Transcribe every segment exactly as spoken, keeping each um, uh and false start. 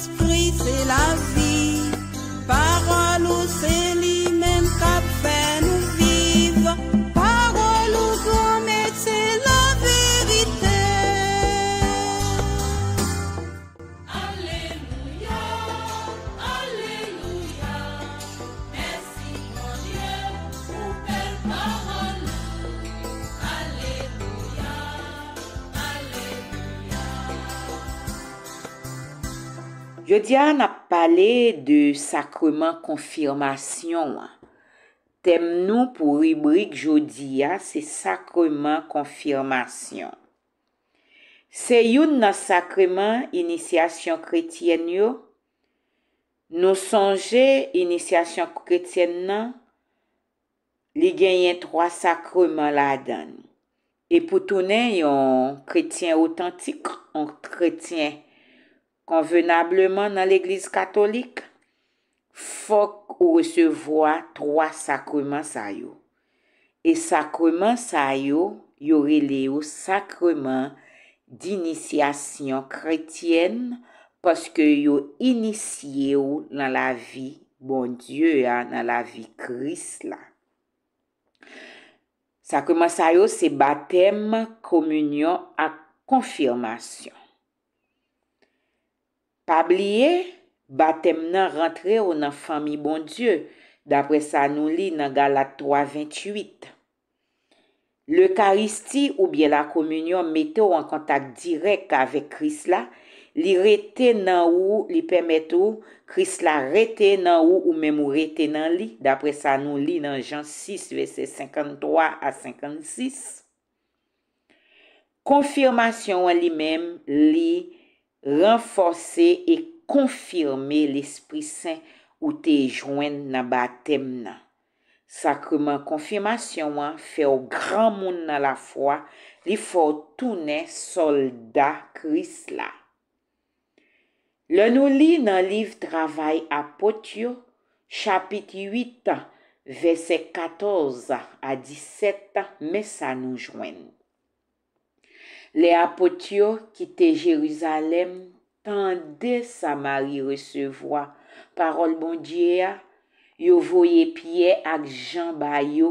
Espri se lavi. Pawòl ou se li menm k ap fè nou viv. Pawòl ou, Granmèt, se laverite. Alelouya, alelouya. Mèsi, Bondye, pou bèl pawòl ou. Alelouya, alelouya. Jodi a, n ap pale de sakreman konfimasyon an. Tèm nou pou ribrik jodi a, se sakreman konfimasyon. Se youn nan sakreman inisyasyon kretyèn yo. Nou sonje inisyasyon kretyèn nan, li genyen twa sakreman ladan l. E pou tounen yon kretyen otantik, yon kretyen konvenableman nan Legliz Katolik, fòk ou resevwa twa sakreman sa yo. E sakreman sa yo, yo rele yo sakreman dinisyasyon kretyèn, paske yo inisye w nan lavi Bondye a, nan lavi Kris la. Sakreman sa yo se batèm, kominyon ak konfimasyon. Pa bliye, batèm nan rantre w nan fanmi Bondye, daprè sa nou li nan Galat twa venntuit. Lekaristi oubyen lakominyon mete w an kontak dirèk avèk Kris la, li rete nan ou, li pèmèt ou, Kris la rete nan ou, ou menm ou rete nan li, daprè sa nou li nan Jan sis, vèsè senkanntwa a senkannsis. Konfimasyon an li menm, li ranfòse e konfime Lespri Sen ou te jwenn nan batèm nan. Sakreman konfimasyon an fè w granmoun nan lafwa, li fè w tounen sòlda Kris la. Lè nou li nan liv Travay Apot yo, chapit uit, vèsè katòz a disèt, men sa nou jwenn. Lè apot yo ki te Jerizalèm tande Samari resevwa pawòl Bondye a, yo voye Pyè ak Jan ba yo.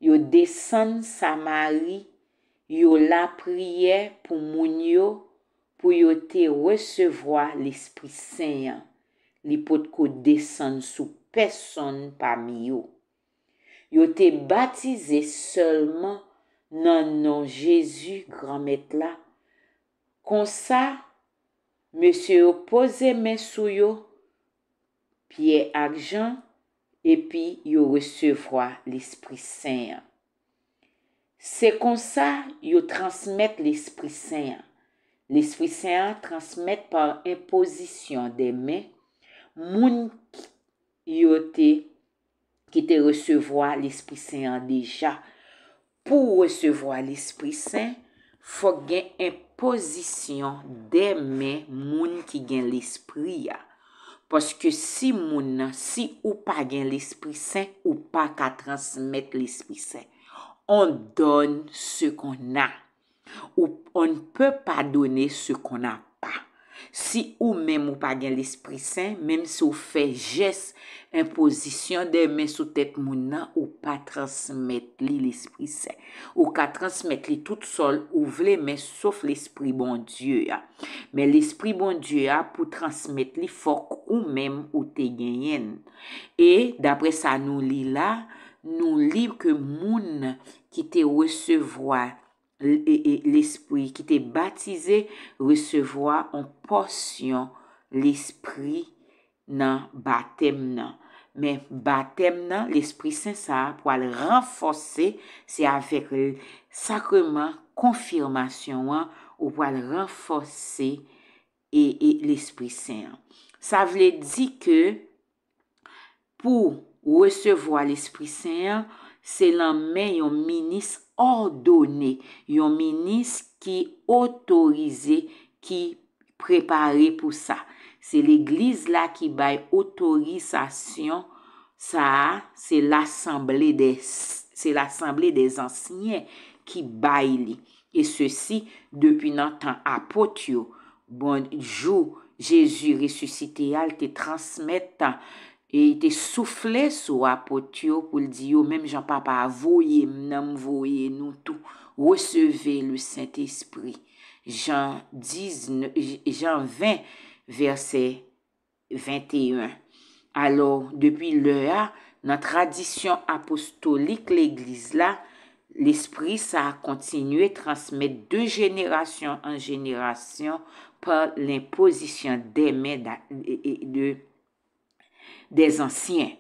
Yo desann Samari, yo lapriyè pou moun yo, pou yo te resevwa Lespri Sen an. Li potko desann sou pèsonn pami yo. Yo te batize sèlman nan non Jezi, Granmèt la. Konsa, mesye yo poze men sou yo, Pyè ak Jan, epi yo resevwa Lespri Sen an. Se konsa yo transmèt Lespri Sen an. Lespri Sen an transmèt pa enpozisyon de men moun ki, yo te, ki te resevwa Lespri Sen an deja. Pou w resevwa Lespri Sen, fòk gen enpozisyon de men moun ki gen Lespri a. Paske si moun nan, si ou pa gen Lespri Sen, ou pa ka transmèt Lespri Sen. On donne ce qu'on a. Ou, on ne peut pas donner ce qu'on n'a pas. Si ou menm ou pa gen Lespri Sen, menm si w fè jès enpozisyon de men sou tèt moun nan, ou pa transmèt li Lespri Sen. Ou ka transmèt li tout sòl ou vle, men sof Lespri Bondye a. Men Lespri Bondye a, pou transmèt li, fòk ou menm ou te genyen l. E daprè sa nou li la, nou li ke moun ki te resevwa l-, e, e, Lespri, ki te batize, resevwa yon pòsyon Lespri nan batèm nan. Men batèm nan, Lespri Sen sa a pral ranfòse, se avèk l-, sakreman konfimasyon an, ou pral ranfòse e, e Lespri Sen an. Sa vle di ke pou resevwa Lespri Sen an, se nan men yon minis òdone, yon minis ki otorize, ki prepare pou sa. Se legliz la ki bay otorizasyon sa a, se lasanble de, se lasanble dè zansyen ki bay li. E sesi depi nan tan apot yo, bon, jou Jezi resisite a, l te transmèt, e li te soufle sou apot yo pou l di yo, menm jan Papa a voye m nan, m voye nou tou, resevez le Saint-Esprit. Jan diznèf, Jan ven, vèsè venteyen. Alò, depi lè a, nan tradisyon apostolik Legliz la, lespri sa a kontinye transmèt de jenerasyon an jenerasyon pa lenpozisyon dè men da- e- e- de, dè zansyen.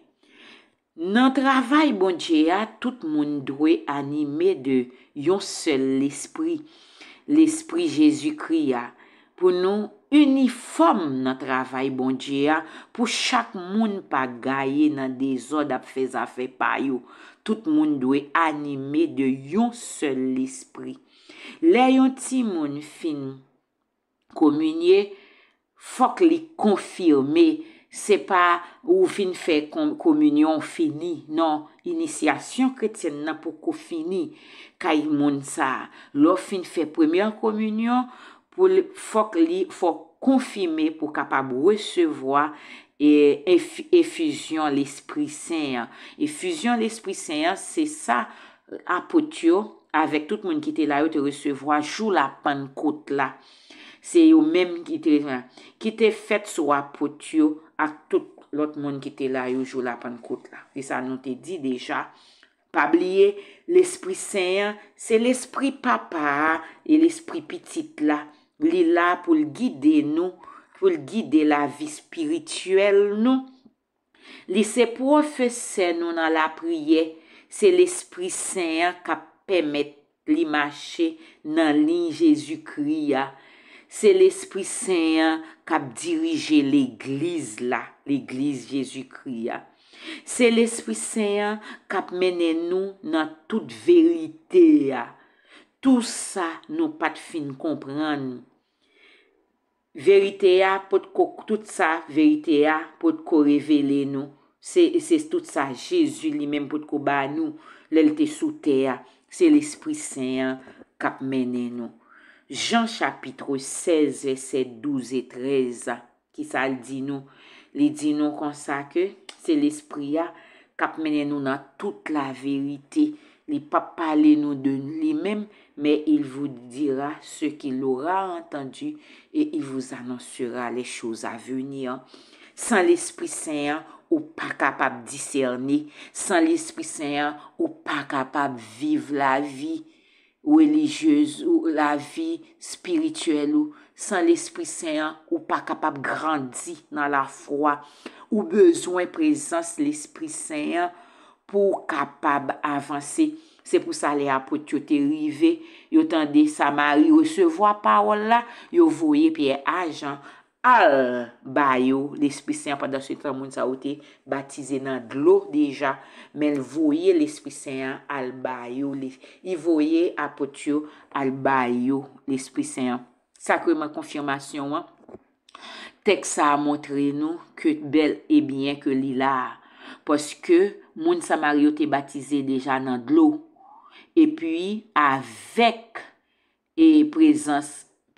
Nan travay Bondye a, tout moun dwe anime de yon sèl Lespri, Lespri Jezikri a, pou nou inifòm nan travay Bondye a, pou chak moun pa gaye nan dezòd ap fè zafè pa yo. Tout moun dwe anime de yon sèl Lespri. Lè yon timoun fin kominye, fòk li konfime. Se pa ou fin fè kon- kominyon, ou fini. Non, inisyasyon kretyèn nan poko fini kay moun sa a. Lè w fin fè premyè kominyon, pou l- fòk li, fòk konfime pou w kapab resevwa e, enf- efizyon Lespri Sen an. Efizyon Lespri Sen an, se sa apot yo, avèk tout moun ki te la, yo te resevwa jou la Pannkot la. Se yo menm ki te, ki te fèt sou apot yo ak tout lòt moun ki te la yo jou la Pannkot la. Se sa nou te di deja. Pa bliye, Lespri Sen an, se Lespri Papa a e Lespri Pitit la. Li la pou l gide nou, pou l gide lavi espirityèl nou. Li se pwofesè nou nan lapriyè, se Lespri Sen an k ap pèmèt li mache nan liy Jezikri a. Se Lespri Sen an k ap dirije legliz la, legliz Jezikri a. Se Lespri Sen an k ap mennen nou nan tout verite a. Tou sa nou pa t fin konprann. Verite a potko, tout sa verite a potko revele nou. Se, se tout sa Jezi li menm potko ba nou lè l te sou tè a. Se Lespri Sen an k ap mennen nou. Jan chapit sèz, vèsè douz e trèz. Kisa l di nou? Li di nou konsa ke se Lespri a k ap mennen nou nan tout laverite. Li p ap pale nou de li menm, mais il vous dira ce qu'il aura entendu et il vous annoncera les choses à venir. San Lespri Sen an, ou pa kapab disène. San Lespri Sen an, ou pa kapab viv lavi relijyez ou, lavi espirityèl ou. San Lespri Sen an, ou pa kapab grandi nan lafwa. Ou bezwen prezans Lespri Sen an pou w kapab avanse. Se pou sa lè apot yo te rive, yo tande Samari resevwa pawòl la, yo voye Pyè a Jan al ba yo Lespri Sen an. Pandan se tan, moun sa yo te batize nan dlo deja, men l voye Lespri Sen an al ba yo. Li, li voye apot yo al ba yo Lespri Sen an. Sakreman konfimasyon an, tèks sa a montre nou ke bèl e byen ke li la a. Paske moun Samari yo te batize deja nan dlo. Epi, avèk e prezans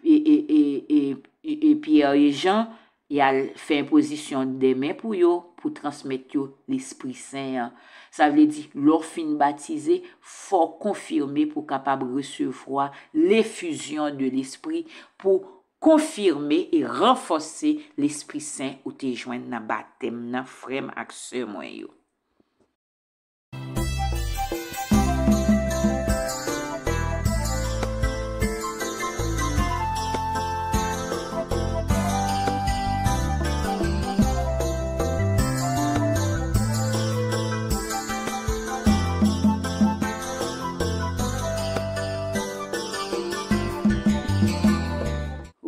e, e, e, e, e, e Pyè e Jan, y al fè enpozisyon de men pou yo, pou transmèt yo Lespri Sen an. Sa vle di, lè w fin batize, fò w konfime pou w kapab resevwa lefizyon de Lespri, pou konfime e ranfòse Lespri Sen ou te jwenn nan batèm nan, frè m ak sè mwen yo.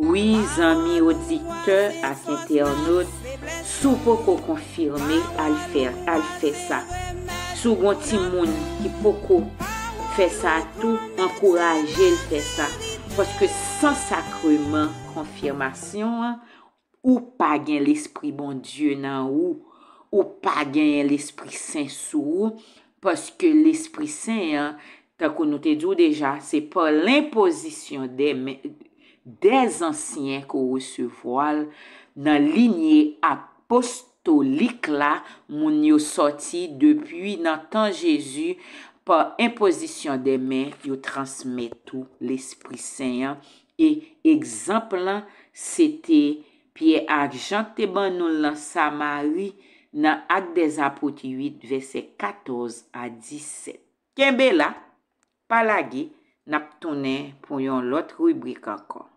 Wi, zanmi oditè ak entènot, si w poko konfime, al fè, al fè sa. Si w gon timoun ki poko fè sa tou, ankouraje l fè sa. Paske san sakreman konfimasyon an, ou pa gen Lespri Bondye nan ou, ou pa genyen Lespri Sen sou ou, paske Lespri Sen an, tankou nou te di w deja, se pa lenpozisyon de men, dèzansyen ke w resevwa l nan linye apostolik la, moun yo sòti depi nan tan Jezi, pa enpozisyon de men, yo transmèt ou Lespri Sen an. E egzanp lan, se te Pyè ak Jan k te ban nou l nan Samari, nan Ak dèzapot uit, vèsè katòz a disèt. Kenbe la, pa lage, n ap tounen pou yon lòt ribrik ankò.